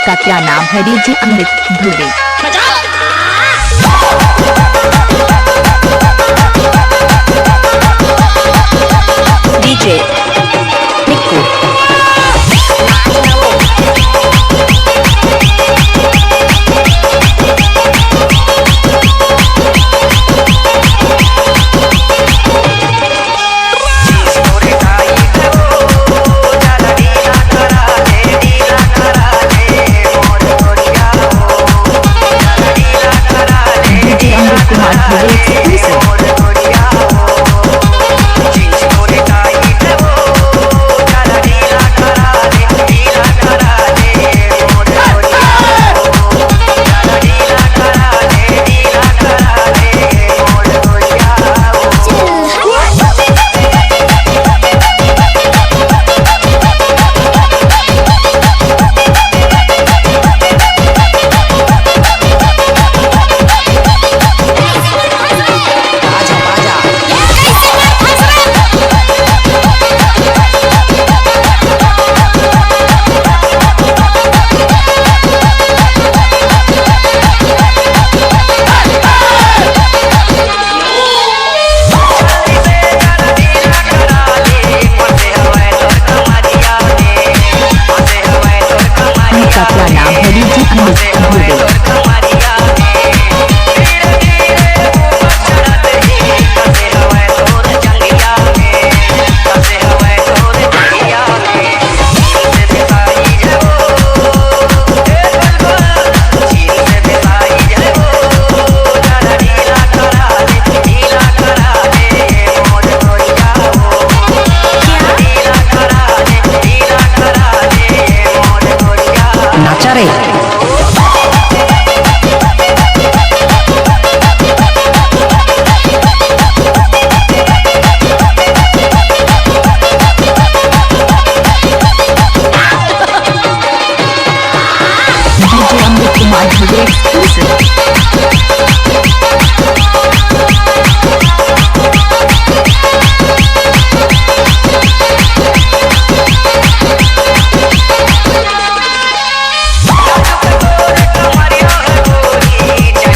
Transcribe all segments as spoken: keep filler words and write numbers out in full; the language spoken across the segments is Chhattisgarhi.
आपका क्या नाम है? DJ Amrit Dhurve. DJ Mikku. DJ Amrit Kumar Dhurve exclusive। आपका क्या नाम है? डीजे अमृत धुर्वे। नाचा रे। DJ Amrit Kumar Dhurve exclusive।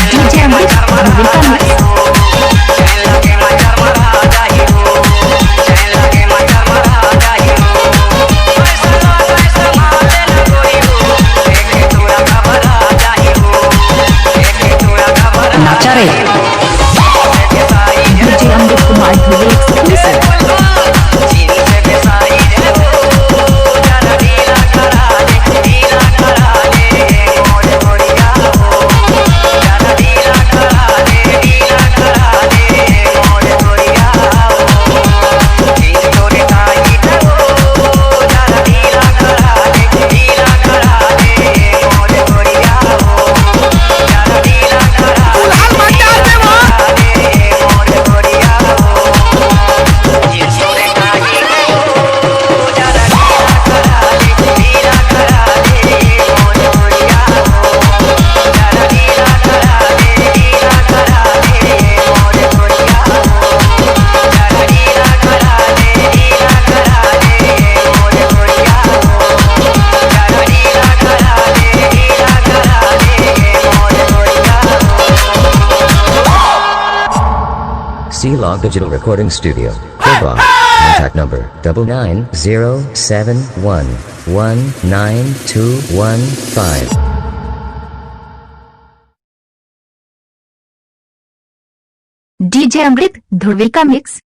DJ Amrit Dhurve का mix। नाचा रे। DJ Amrit Kumar Dhurve exclusive। C Log Digital Recording Studio, Koba. Contact number double nine zero seven one one nine two one five। DJ Amrit Dhurve का mix।